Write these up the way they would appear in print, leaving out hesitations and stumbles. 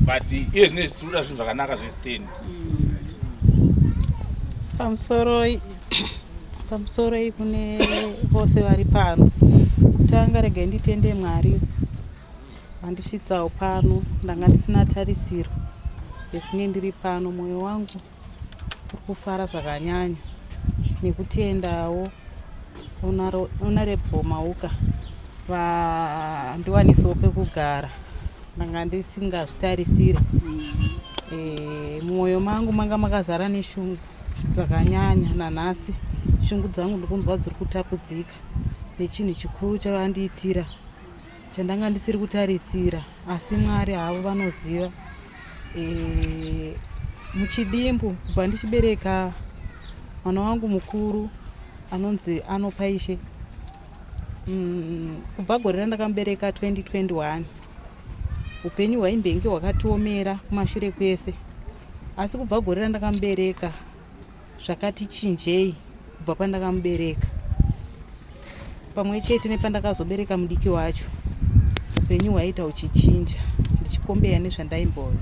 But iye zvino izvi tiri kuda zvinhu zvakanaka zvestand. Pamusoroi, pamusoroi kune vose vari pano. Kutanga regai nditende Mwari vandisvitsawo pano. Ndanga ndisina tarisiro yekunge ndiri pano. Mwoyo wangu uri kufara zvakanyanya nekutendawo Honorable Mauka vandiwanisawo pekugara. Ndanga ndisingazvitarisire. Eh, mumwoyo mangu manga makazara neshungu dzakanyanya nanhasi shungu dzangu ndikunzwa dziri kutapudzika nechinhu chikuru chavandiitira chandanga ndisiri kutarisira asi Mwari havo vanoziva. E, muchidimbu kubva ndichibereka mwana wangu mukuru anonzi Anopaishe kubva gore randakamubereka 2021 upenyu hwaimbenge hwakatiomera kumashure kwese asi kubva gore randakamubereka zvakati chinjei kubva pandakamubereka pamwe chete nepandakazobereka mudiki wacho upenyu hwaiita huchichinja ndichikombeya nezvandaimbove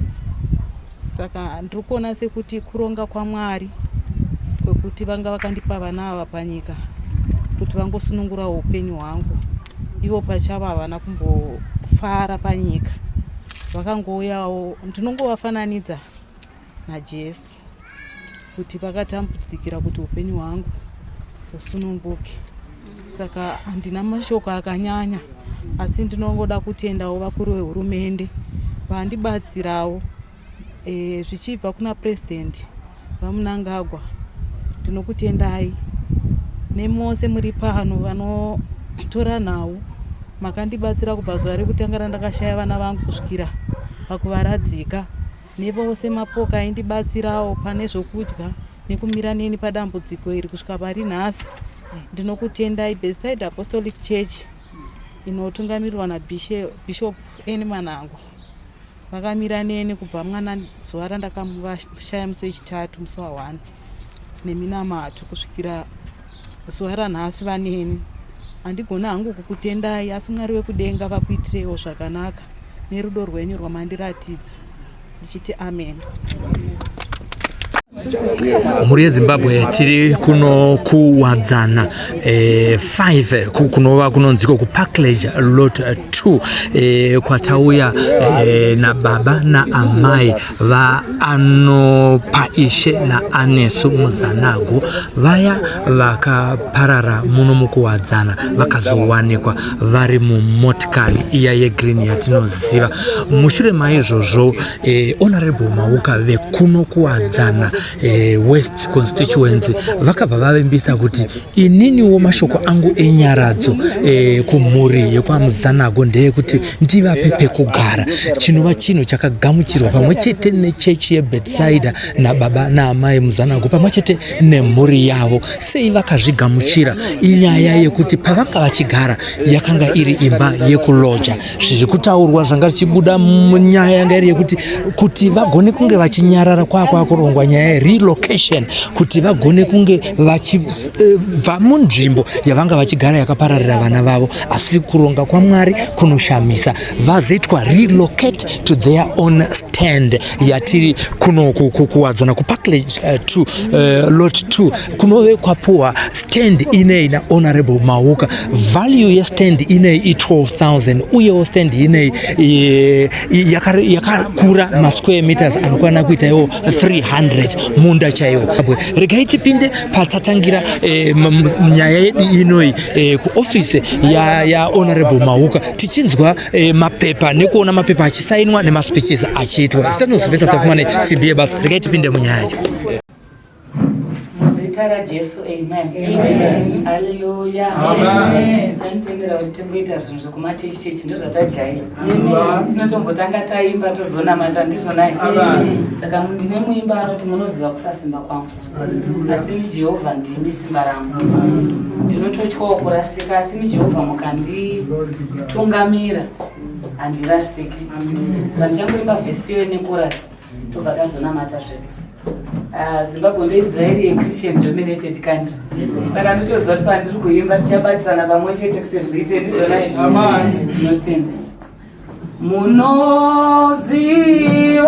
saka ndiri kuona sekuti kuronga kwaMwari kwekuti vanga vakandipa vana ava panyika kuti vangosunungurawo upenyu hwangu ivo pachavo havana kumbofara panyika vakangouyawo ndinongovafananidza naJesu kuti vakatambudzikira kuti upenyu hwangu husununguke saka handina mashoko akanyanya asi ndinongoda kutendawo vakuru vehurumende vandibatsirawo e, zvichibva kuna president VaMnangagwa ndinokutendai nemose muri pano vanotora nhau makandibatsira kubva zuva rekutanga randakashaya vana vangu kusvikira pakuvaradzika nevose mapoka aindibatsirawo pane zvokudya nekumira neni padambudziko iri kusvika pari nhasi ndinokutendai Bethsaida Apostolic Church inotungamirirwa naBishop Eni Manango Vakamira neni kubva mwana zuva randakamuvashaya musi wechitatu musi wa1 neminamato kusvikira zuva ranhasi vaneni. Handigoni hangu kukutendai asi Mwari wekudenga vakuitireiwo zvakanaka nerudo rwenyu rwamandiratidza ndichiti amen. Mhuri yeZimbabwe tiri kuno kuwadzana 5 e, kunova kunonziko kuParkledge Lot 2 e, kwatauya e, nababa naamai vaanopa ishe naAnesu Muzanago vaya vakaparara muno mukuwadzana vakazowanikwa vari mumotikari iya yegreen yatinoziva mushure maizvozvo eh, Honorable Mauka vekuno kuwadzana eh, West Constituency vakabva vavimbisa kuti ininiwo mashoko angu enyaradzo eh, kumhuri yekwaMuzanago ndeyekuti ndivape pekugara, chinova chinhu chakagamuchirwa pamwe chete nechechi yeBethsaida nababa naamai Muzanago pamwe chete nemhuri yavo. Sei vakazvigamuchira? Inyaya yekuti pavanga vachigara yakanga iri imba yekuloja. Zviri kutaurwa zvanga zvichibuda munyaya yanga iri yekuti kuti vagone kunge vachinyarara kwakwakurongwa nyaya yerelocation kuti vagone kunge vachibva eh, munzvimbo yavanga vachigara yakapararira vana vavo, asi kuronga kwaMwari kunoshamisa. Vazoitwa relocate to their own stand yatiri kunoku kuwadzana kuParkledge 2 lot 2 kunove kwapuwa stand inei naHonorable Mauka. Value yestand inei i12000 uyewo stand inei yakakura yaka masquare meters anokwana kuita iwo 300 munda chaiwo. Regai tipinde patatangira nyaya yedu inoi kuofisi ya Honorable Mauka tichinzwa mapepa nekuona mapepa achisainwa nemaspeeches achiitwa. Zita tinozivesa tafumane simbi yebasa. Regai tipinde munyaya yacho. Muzita raJesu, amen. Haleluya. Amen. Chanitendera kuti tingoita zvinhu zvekumachechi chechi ndozvatajaira. Tinotombotanga taimba tozonamata ndizvona. Saka ndine muimba anoti munoziva kusasimba kwangu. Asi mi Jehovha ndimi simba rangu. Ndinototyawo kurasika asi mi Jehovha mukanditungamira handirasiki. Saka ndichangoimba vhesi iyoyo nekorasi tobva tazonamata zvedu. Zimbabwe ndoiziva iri yechristian dominated country, saka nditoziva kuti pandiri kuimba tichabatirana pamwe chete kuti zviite ndizvona. Tinotenda. Munoziva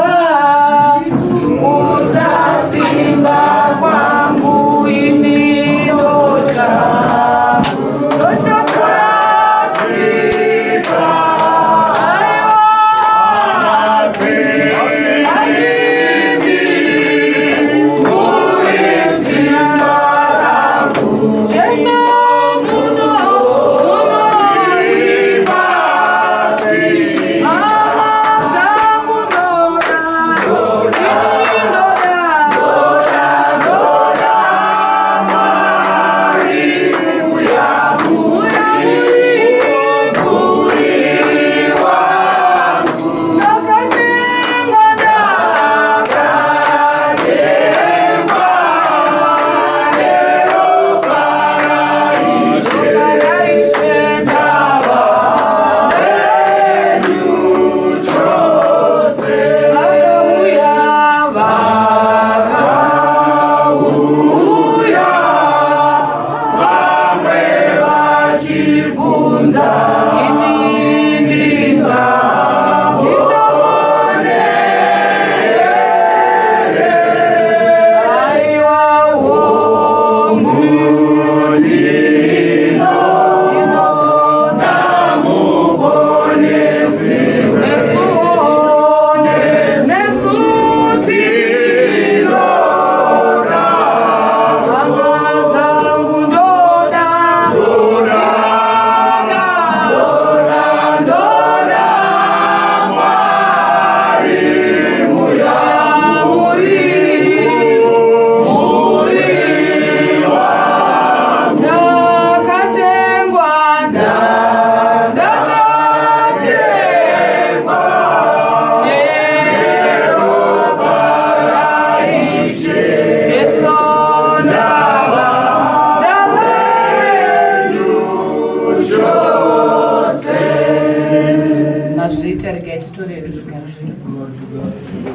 Zvigaro zvedu.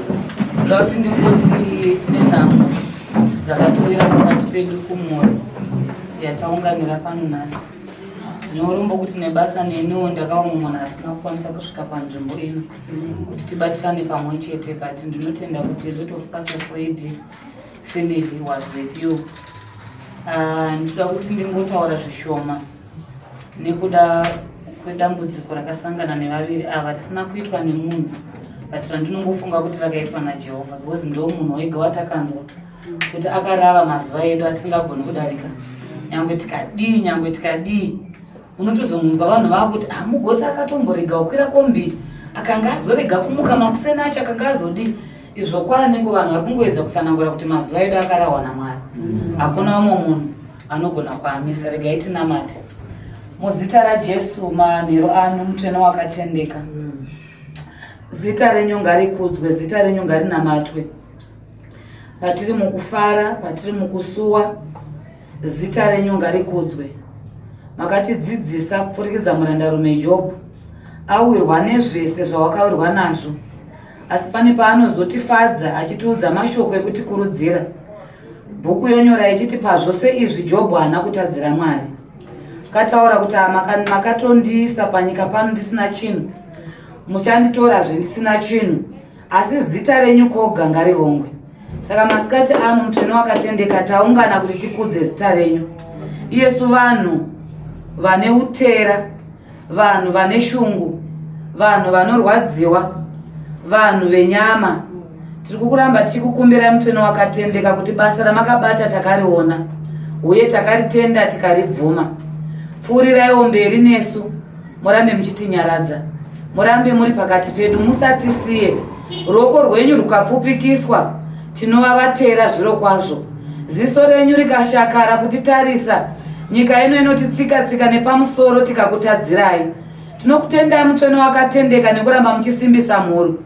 Ndoda kuti ndingoti nenhamo dzakatiwira pakati pedu kumhuri yataunganira pano nhasi. Ndine urombo kuti nebasa neniwo ndakava mumwe munhu asina kukwanisa kusvika panzvimbo ino kuti tibatirane pamwe chete, but ndinotenda kuti lot of pastors for ED family was with you. Ndinoda kuti ndingotaura zvishoma nekuda kwedambudziko rakasangana nevaviri ava risina kuitwa nemunhu, but randinongofunga kuti rakaitwa naJehovha, because ndo munhu wega watakanzwa kuti akarava mazuva edu atisingagoni kudarika, nyangwe tikadii, nyangwe tikadii. Unotozonzwa vanhu vakuti hamugoti akatomborega kukwira kombi, akanga azorega kumuka makuseni acho, akanga azodii. Izvo kwaanenge vanhu vari kungoedza kusanangura kuti mazuva edu akarahwa naMwari. Hakuna umwe munhu anogona kuamisa. Regai tinamate. Muzita raJesu, manheru ano, mutsvene wakatendeka, zita renyu ngarikudzwe, zita renyu ngarinamatwe. Patiri mukufara, patiri mukusuwa, zita renyu ngarikudzwe. Makatidzidzisa kupfurikidza murandarume Jobhu, awirwa nezvese zvawakawirwa nazvo, asi pane paanozotifadza achitiudza mashoko ekutikurudzira. Bhuku yonyora ichiti pazvose izvi Jobhu haana kutadzira Mwari. Kataura kuti makatondiisa panyika pano ndisina chinhu, muchanditorazve ndisina chinhu, asi zita renyu koga ngarivongwe. Saka masikati ano, mutsvene wakatendeka, taungana kuti tikudze zita renyu. Iyesu vanhu vane utera, vanhu vane shungu, vanhu vanorwadziwa, vanhu venyama, tiri kukuramba tichikukumbirai, mutsvene wakatendeka, kuti basa ramakabata takariona uye takaritenda, tikaribvuma. Pfuuriraiwo mberi nesu, murambe muchitinyaradza, murambe muri pakati pedu, musatisiye. Ruoko rwenyu rukapfupikiswa, tinova vatera zviro kwazvo. Ziso renyu rikashakara kutitarisa, nyika ino inotitsika tsika nepamusoro tikakutadzirai. Tinokutendai, mutsvene wakatendeka, nekuramba muchisimbisa mhuru.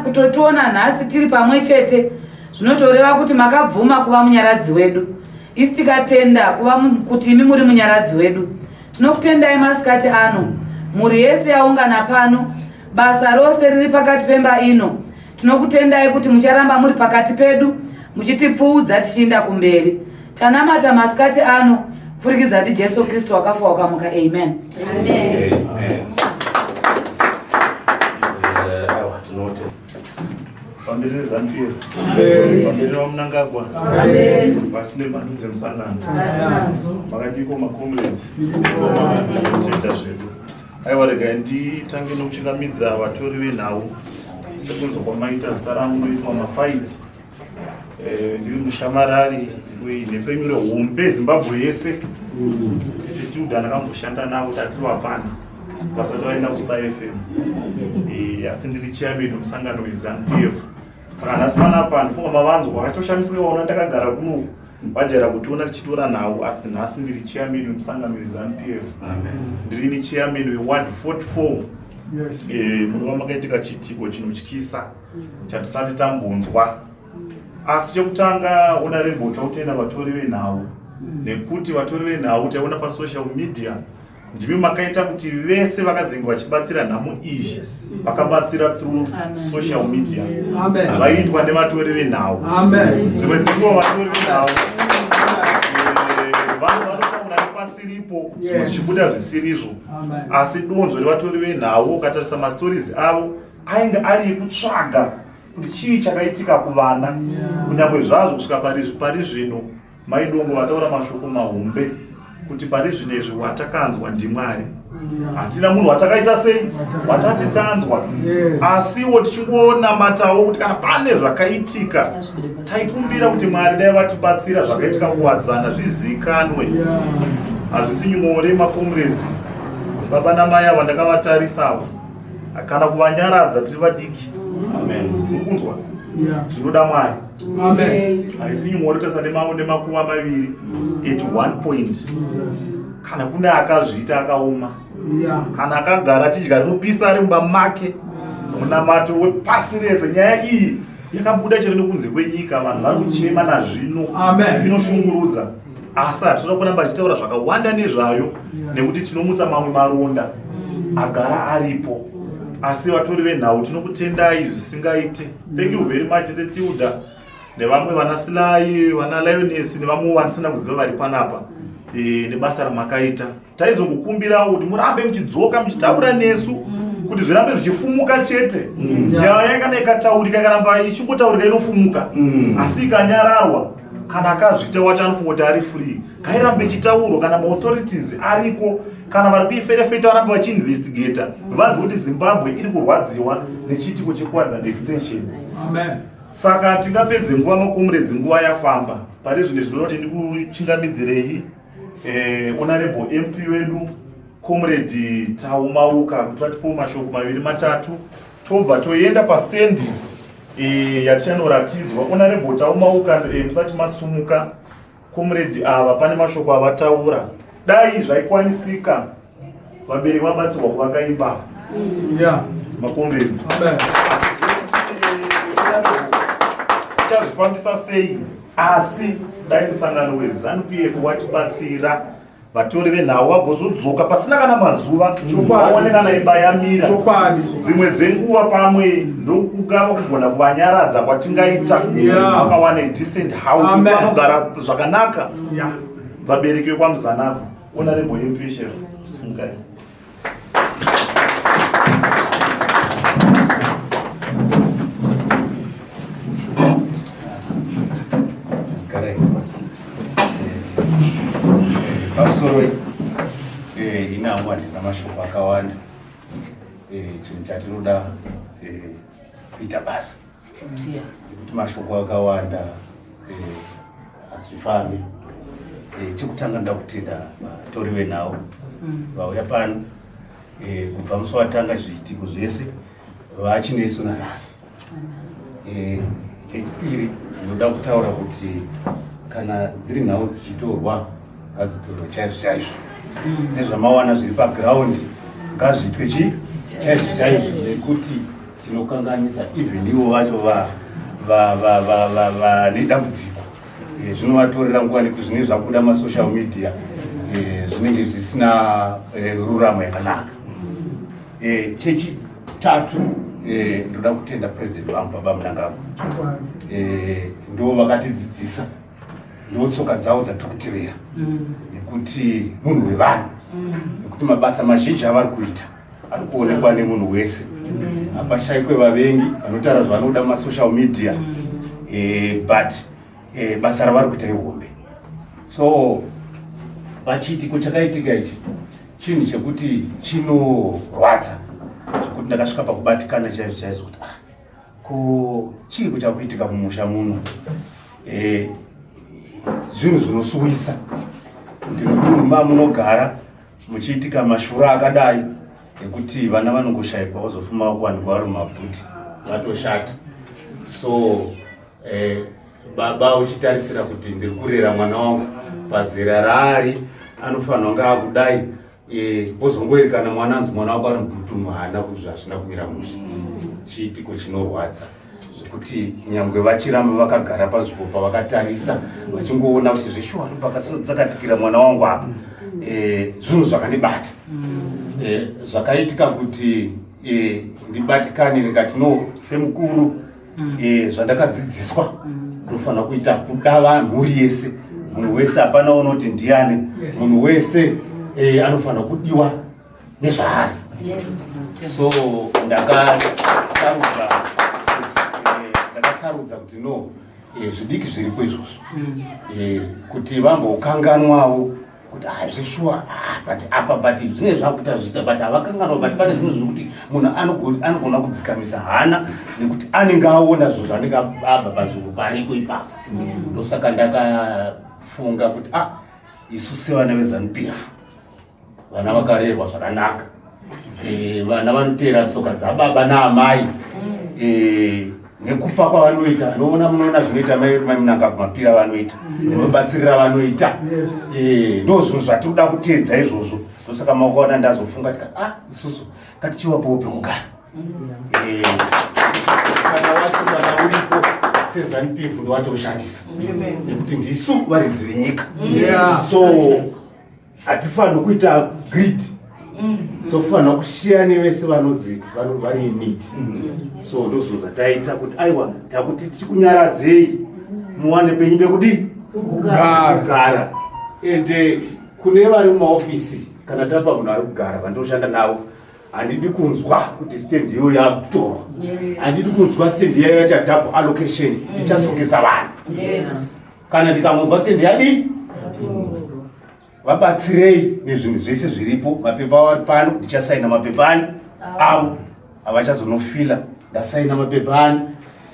Kutotiona nhasi tiri pamwe chete zvinotoreva kuti makabvuma kuva munyaradzi wedu. Isi tikatenda kuva kuti imi muri munyaradzi wedu. Tinokutendai masikati ano, mhuri yese yaungana pano, basa rose riri pakati pemba ino. Tinokutendai kuti mucharamba muri pakati pedu muchitipfuudza tichiinda kumberi. Tanamata masikati ano pfurikidza ndiJesu Kristu wakafa wakamuka. Amen. Amen. Aiwa, tinoti pamberi neZANU-PF, pamberi vaMnangagwa, pasi nemhandu dzemusangano. Makadiko macomrades? Tenda zvedu. Aiwa, regai nditange nokuchingamidza vatori venhau. Sekunzwa kwamaita, zita rangu ndoitwa Mafaiti. Ndiri mushamarari wenhepfenyuro hombe Zimbabwe yese, Tete Tilda. Ndakamboshanda navo tatiri vapfana vasati vaenda kuStar FM. Asi ndiri chairman wemusangano weZANU-PF. Saka nhasi panapa ndifunga mavanzwa vakatoshamisika vaona ndakagara kuno, vajaira kutiona tichitora nhau, asi nhasi ndiri chairman wemusangano weZANU-PF. Ndirini chairman weward 44, munova makaitika chiitiko chinotyisa chatisati tambonzwa. Asi chekutanga, honorable, chautenda vatori venhau, nekuti vatori venhau taiona pasocial media, ndimi makaita kuti vese vakazenge vachibatsira nhamo iyi vakabatsira through social media. Zvaiitwa nevatori venhau. Dzimwe dzenguva vatori venhau vanhu vanotaura nepasiripo, zvimwe zvichibuda zvisirizvo, asi donzvo revatori venhau, ukatarisa mastories avo, ainge ari ekutsvaga kuti chii chakaitika kuvana. Kunyange zvazvo kusvika pari zvino Maidongo vataura mashoko mahombe kuti pari zvino izvi watakanzwa ndiMwari, hatina munhu watakaita sei watati tanzwa. Asiwo tichingonamatawo kuti kana pane zvakaitika, taikumbira kuti Mwari dai vatibatsira, zvakaitika kuwadzana zvizikanwe. Hazvisi nyore, macomrades. Baba namai ava ndakavatarisa, kana kuvanyaradza tiri vadiki. Muri kunzwa, zvinoda Mwari. Haisi nyore tarisa nemakuva maviri at one point. Kana kune akazviita, akaoma. Kana akagara achidya rinopisa ari mumba make, munamato wepasi rese. Nyaya iyi yakabuda chero nekunze kwenyika, vanhu vari kuchema nazvino, inoshungurudza. Asi hatinoda kuramba tichitaura zvakawanda nezvayo nekuti tinomutsa mamwe maronda agara aripo. Asi vatori venhau tinokutendai zvisingaite. Thank you very much Tete Tilda nevamwe vana Silai, vana Lioness nevamwe vandisina kuziva vari panapa nebasa ramakaita. Taizongokumbirawo kuti murambe muchidzoka muchitaura nesu kuti zvirambe zvichifumuka chete. Nyaya kana ikataurika, ikaramba ichingotaurika inofumuka, asi ikanyararwa kana akazviita wacho anofunga kuti ari free. Ngairambe ichitaurwa kana maauthorities ariko, kana vari kuiferefeta varambe vachiinvestigata, vazive kuti Zimbabwe iri kurwadziwa nechiitiko chekuWadzana Extension. Amen. Saka tingapedze nguva macomrades, nguva yafamba. Pari zvino zvinoda kuti ndikuchingamidzirei honorable MP wedu Comrade Taumauka kuti vatipewo mashoko maviri matatu, tobva toenda pastendi yatichanoratidzwa. Honorable Taumauka, musati masumuka, comrade ava pane mashoko avataura. Dai zvaikwanisika vabereki vabatsirwa kuvaka imba. Macomrades, Amen. tichazvifambisa sei? Asi dai musangano weZANU PF watibatsira, vatori venhau vagozodzoka pasina kana mazuva, vaone kana imba yamira. Dzimwe dzenguva pamwe ndokungava kugona kuvanyaradza kwatingaita, vakawana a decent house Amen. kuti vanogara zvakanaka vabereki vekwaMuzanako. Honorable MP Chef, sumukai. Garai pasi. Pamusoro ine hangu handina mashoko akawanda. Chinhu chatinoda kuita basa, nekuti mashoko akawanda hazvifambi. Chekutanga ndoda kutenda vatori venhau vauya pano kubva musi watanga zviitiko zvese vachinesu nanhasi. Chechipiri ndinoda kutaura kuti kana dziri nhau dzichitorwa, ngadzitorwe chaizvo chaizvo. Nezvamawana zviri paground ngazviitwe chi chaizvo chaizvo, nekuti tinokanganisa even ivo vacho vane dambudziko. Zvinovatorera nguva nekuti zvinenge zvabuda masocial media, zvinenge zvisina ruramo yakanaka. Chechitatu, ndoda kutenda president vangu baba Mnangagwa. Ndo vakatidzidzisa, ndo tsoka dzavo dzatiri kutevera, nekuti munhu wevanhu, nekuti mabasa mazhinji avari kuita ari kuonekwa nemunhu wese. Hapashayikwe vavengi vanotaura zvavanoda mumasocial media, but basa ravari kuita ihombe. So pachiitiko chakaitika ichi, chinhu chekuti chinorwadza zvekuti ndakasvika pakubatikana chaizvo chaizvo kuti ah, ko chii kuchakuitika mumusha muno? Zvinhu zvinosuwisa kuti mudunhu mamunogara muchiitika mashura akadai, ekuti vana vanongoshayikwa, vozofuma kuwanikwa vari mumabhuti vatoshata. So baba uchitarisira kuti ndiri kurera mwana wangu pazera raari, anofanira kunge akudai, wozongoerekana mwana anzi mwana wako ari mubhutu muhana, kuti zvazvina kumira mushe. Chiitiko chinorwadza zvekuti nyangwe vachiramba vakagara panzvimbo pavakatarisa vachingoona kuti zveshuwa pakadzakatikira mwana wangu apa, zvinhu zvakandibata. Zvakaitika kuti ndibatikane, ndikati no, semukuru, zvandakadzidziswa ndofanira kuita kuda mhuri yese, munhu wese, hapana unoti ndiani, munhu wese anofanira kudiwa nezvaari. So ndakasarudza kuti no, zvidiki zviripo izvozvo, kuti vambokanganwawo kuti ah, zveshuwa, ah, but apa but zvine zvakuita zviita, but havakanganwa. But pane zvimwe zvekuti munhu anogona kudzikamisa hana nekuti anenge aona zvinhu zvaanenge abva panzvimbo paripo ipapo. Ndosaka ndakafunga kuti ah, isu sevana veZANU PF, vana vakarerwa zvakanaka, vana vanoteera tsoka dzababa naamai, nekupa kwavanoita, noona munoona zvinoita mai vedu mai Mnangagwa, mapira vanoita nemabatsirira vanoita. Ndo zvinhu zvatiri kuda kuteedza izvozvo. Ndosaka makaona ndazofunga tika ah, isusu ngatichivapowo pekugara. Kana wacho kana uripo seZANU PF ndowatoshandisa nekuti ndisu varidzi venyika. So hatifaniri kuita greed. Tofanira kushiya nevese vanodzi vari in need. So ndozvo zvataita kuti aiwa, takuti tichikunyaradzei muwane penyu pekudii kugara. Ende kune vari mumaofisi, kana tapa munhu ari kugara vandoshanda navo, handidi kunzwa kuti stand iyo yatorwa, handidi kunzwa stand iyo yaita double allocation. Tichasungisa vanhu kana ndikangonzwa stand yadii. Vabatsirei nezvinhu zvese zviripo, mapepa avo ari pano. Ndichasaina mapepa ani avo havachazonofila ndasaina mapepa ani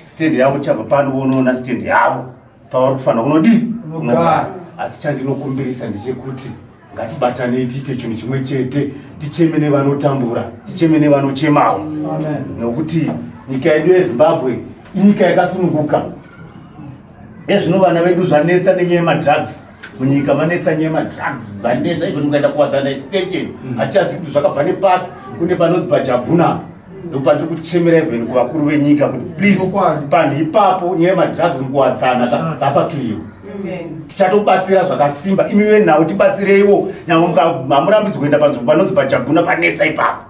stand yavo. Tichabva pano vonoona stand yavo pavari kufanira kunodii, kunogara. Asi chandinokumbirisa ndechekuti ngatibatanei, tiite chinhu chimwe chete, ticheme nevanotambura, ticheme nevanochemawo, nokuti nyika yedu yeZimbabwe inyika yakasununguka. Ezvino vana vedu zvanetsa nenyaya yemadrugs munyika, manetsa nyaya yemadrugs, zvanetsa. Even ukaenda Kuwadzana Extension, hatichazivi kuti zvakabva nepapi. Kune panonzi paJabhuna, ndopandiri kuchemera even kuvakuru venyika kuti please, panhu ipapo nyaya yemadrugs muKuwadzana ngapakliwe. Tichatobatsira zvakasimba. Imi venhau, tibatsireiwo. Nyange hamurambidzwi kuenda panzvimbo panonzi paJabhuna, panetsa ipapo.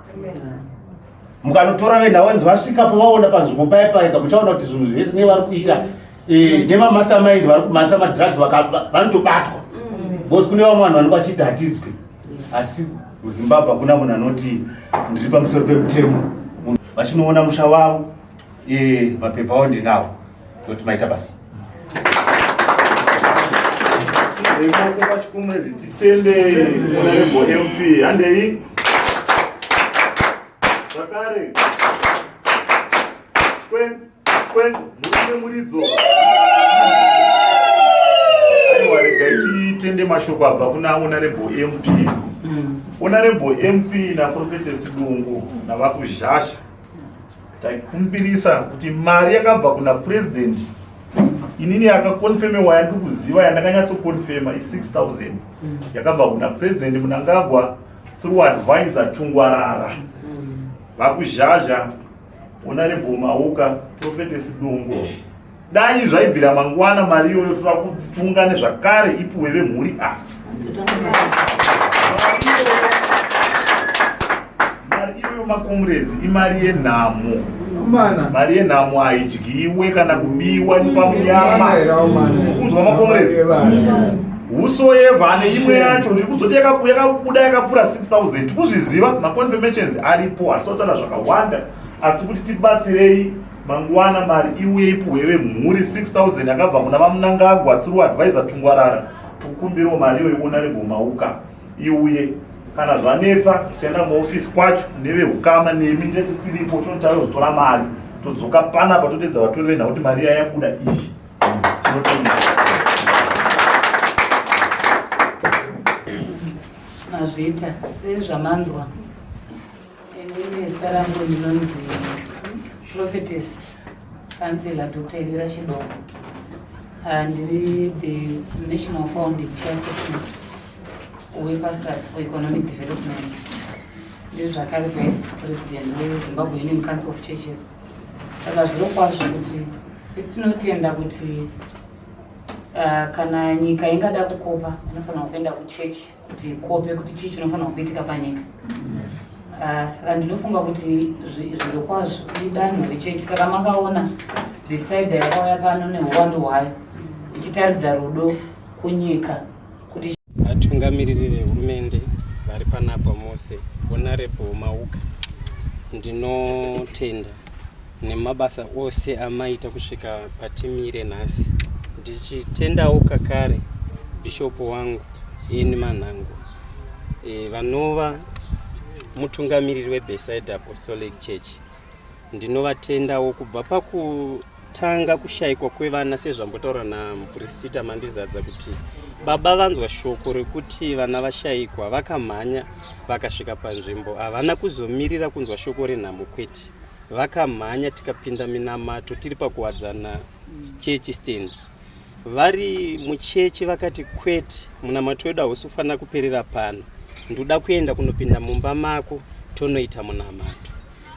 Mukanotora venhau vanzi vasvikapo vaona panzvimbo paya paika, muchaona kuti zvinhu zvese nevari kuita nemamastermind vari kumhanisa madrugs vanotobatwa, because kune vamwe vanhu vanenge vachiita hatidzwi. Asi muZimbabwe hakuna munhu anoti ndiri pamusoro pemutemo. Vachinoona musha wavo, mapepa avo ndinawo. Toti maita basa. Ikoko pachikumwedzi titende Honorable MP. Handei zvakare. Kwen kwen, murume muridzo. Aiwa, regai titende mashoko abva kuna Honorable MP, Honorable MP naProphetess Dungu navaKuzhasha. Taikumbirisa kuti mari yakabva kuna President, inini yakakonfemewa yandiri kuziva, yandakanyatsokonfema i6000 yakabva kuna President Munangagwa through advisor Tungwarara. VaKuzhazha, Honorable Mauka, Prophetess Dungu, dai zvaibvira mangwana mari iyoyo toda kuti tiungane zvakare ipuwe vemhuri. A mari iyoyo, macomrades, imari yenhamo. Mari yenhamo haidyiwe kana kubiwa nepamunyama. Kunzwa, macomrades, whosoever ane imwe yacho, ndiri kuzoti yakabuda yakapfuura 6000, tikuzviziva, maconfirmations aripo. Hatisataura zvakawanda, asi kuti tibatsirei mangwana mari iuye ipuhwe vemhuri. 6000 yakabva kuna vaMunangagwa through advisor Tungwarara. Tikukumbirawo mari iyoyo, Honorable Mauka, iuye. Kana zvanetsa, tichaenda muofisi kwacho neveukama nemi tese tiripo, tinotaura kuzotora mari, todzoka panapa, todedza vatori venhau kuti mari iya yabuda iyi. Tinotenda. Mazvita. Sezvamanzwa, inini zita rangu ndinonzi Prophetess Councillor Dr Elira Chidoko. Ndiri the national founding chairperson wePastors for Economic Development, ndiri zvakare vice president weZimbabwe Union Council of Churches. Saka zviro kwazvo kuti isi tinotenda kuti kana nyika ingada kukopa, inofanira kuenda kuchechi kuti ikope kuti chii chinofanira kuitika panyika. Saka ndinofunga kuti zviro kwazvo idanho rechechi. Saka makaona Betsaida yakauya pano neuwandu hwayo ichitaridza rudo kunyika kuti Vatungamiriri vehurumende vari panapa mose, Honorable Mauka, ndinotenda nemabasa ose amaita kusvika patimire nhasi. Ndichitendawo kakare bhishopu wangu Eni Manhango, vanova mutungamiriri weBeside Apostolic Church. Ndinovatendawo kubva pakutanga kushayikwa kwevana, sezvambotaura namupurisita Mandizadza kuti baba vanzwa shoko rekuti vana vashayikwa, vakamhanya vakasvika panzvimbo. Havana kuzomirira kunzwa shoko renhamo, kwete, vakamhanya tikapinda minamato tiri paKuwadzana church stand. Vari muchechi vakati, "Kwete, munamato wedu hausi kufanira kuperera pano, ndoda kuenda kunopinda mumba mako tonoita munamato."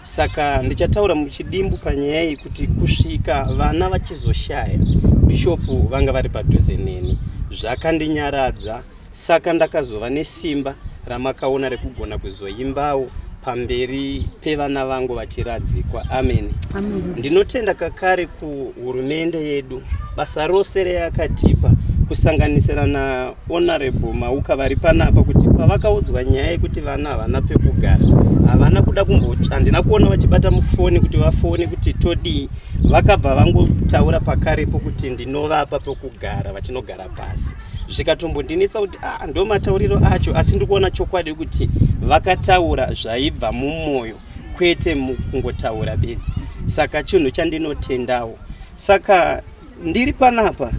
Saka ndichataura muchidimbu panyaya iyi kuti kusvika vana vachizoshaya, bhishopu vanga vari padhuze neni, zvakandinyaradza. Saka ndakazova nesimba ramakaona rekugona kuzoimbawo pamberi pevana vangu vachiradzikwa. Amen. Amen. Ndinotenda kakare kuhurumende yedu basa rose reyakatipa kusanganisira na Honorable Mauka vari panapa kuti pavakaudzwa nyaya yekuti vana havana pekugara havana kuda kumbotsva, handina kuona vachibata mufoni kuti vafone kuti todii, vakabva vangotaura pakarepo kuti ndinovapa pekugara vachinogara pasi, zvikatombondinetsa kuti ah, ndo matauriro acho, asi ndikuona chokwadi kuti vakataura zvaibva mumwoyo kwete mukungotaura bedzi. Saka chinhu chandinotendawo, saka ndiri panapa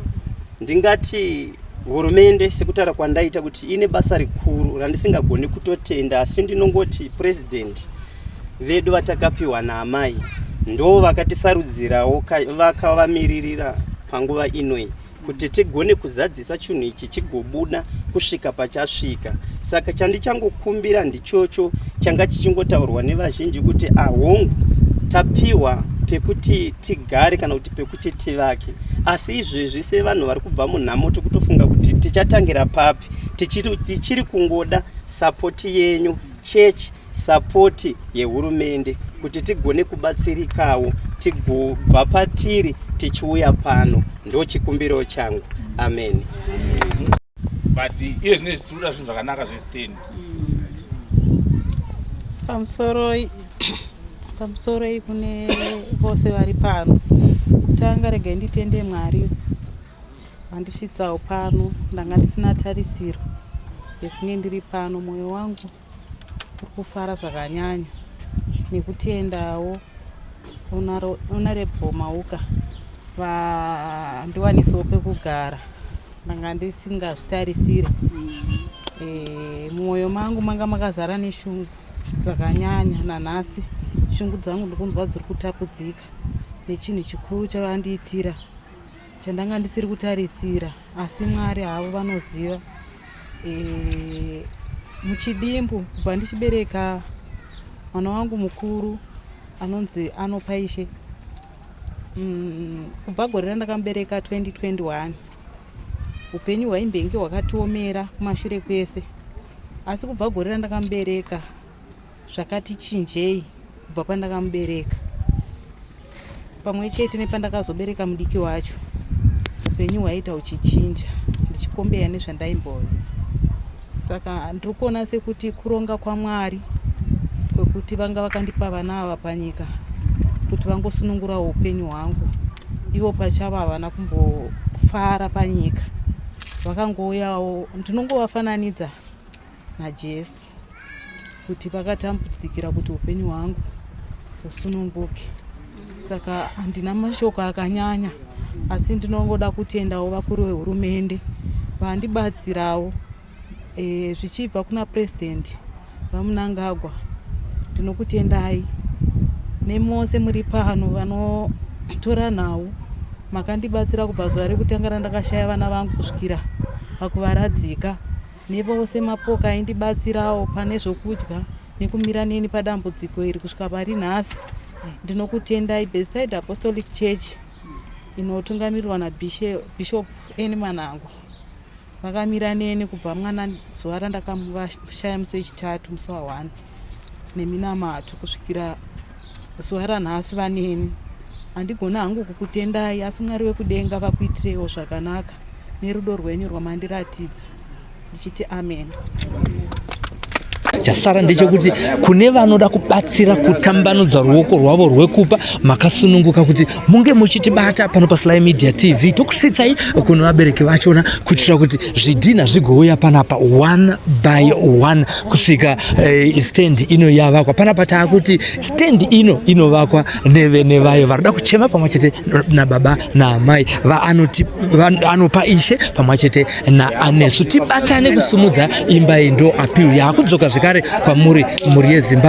ndingati hurumende sekutaura kwandaita kuti ine basa rikuru randisingagoni kutotenda, asi ndinongoti president vedu vatakapiwa naamai ndo vakatisarudzirawo vakavamiririra panguva inoi kuti tigone kuzadzisa chinhu ichi chigobuda kusvika pachasvika. Saka chandichangokumbira ndichocho changa chichingotaurwa nevazhinji kuti ahongu tapiwa pekuti tigare kana kuti pekuti tivake, asi izvezvi sevanhu vari kubva munhamo tikutofunga kuti tichatangira papi. Tichiri kungoda sapoti yenyu chechi, sapoti yehurumende kuti tigone kubatsirikawo tigobva patiri tichiuya pano. Ndo chikumbiro changu. Amen. But iye zvino izvi tiri kuda zvinhu zvakanaka zvestand. Pamusoroi kune vose vari pano. Kutanga regai nditende Mwari vandisvitsawo pano. Ndanga ndisina tarisiro yekunge ndiri pano. Mwoyo wangu uri kufara zvakanyanya nekutendawo Honorable Mauka vandiwanisawo pekugara. Ndanga ndisingazvitarisire. Mumwoyo mangu manga makazara neshungu dzakanyanya. Nanhasi shungu dzangu ndikunzwa dziri kutapudzika nechinhu chikuru chavandiitira chandanga ndisiri kutarisira, asi Mwari havo vanoziva. Muchidimbu, kubva ndichibereka mwana wangu mukuru anonzi Anopaishe, kubva gore randakamubereka 2021, upenyu hwaimbenge hwakatiomera kumashure kwese, asi kubva gore randakamubereka zvakati chinjei. Kubva pandakamubereka pamwe chete nepandakazobereka mudiki wacho, upenyu hwaita huchichinja ndichikombeya nezvandaimbove. Saka ndiri kuona sekuti kuronga kwaMwari kwekuti vanga vakandipa vana ava panyika kuti vangosunungurawo upenyu hwangu. Ivo pachavo havana kumbofara panyika, vakangouyawo, ndinongovafananidza naJesu kuti vakatambudzikira kuti upenyu hwangu husununguke. Saka handina mashoko akanyanya, asi ndinongoda kutendawo vakuru vehurumende vandibatsirawo, zvichibva kuna President VaMnangagwa, ndinokutendai nemose muri pano vanotora nhau makandibatsira kubva zuva rekutanga randakashaya vana vangu kusvikira pakuvaradzika, nevose mapoka aindibatsirawo pane zvokudya nekumira neni padambudziko iri kusvika pari nhasi. Ndinokutendai. Bethsaida Apostolic Church inotungamirirwa naBishop Eni Manango vakamira neni kubva mwana zuva randakamuvashaya musi wechitatu, musi wa1, neminamato kusvikira zuva ranhasi vaneni. Handigoni hangu kukutendai, asi Mwari wekudenga vakuitireiwo zvakanaka nerudo rwenyu rwamandiratidza. Ndichiti amen. Chasara ndechekuti kune vanoda kubatsira kutambanudza ruoko rwavo rwekupa, makasununguka kuti munge muchitibata pano paSly Media TV, tokusvitsai kune vabereki vachona kuitira kuti zvidhina zvigouya panapa one by one kusvika stand ino yavakwa. Panapa taakuti stand ino inovakwa nevene vayo varikuda kuchema pamwe chete nababa naamai vaanopa ishe pamwe chete naanesu. Tibatane kusumudza imba iyi, ndo appeal yaakudzoka zvekare kwamuri mhuri yeZimbabwe.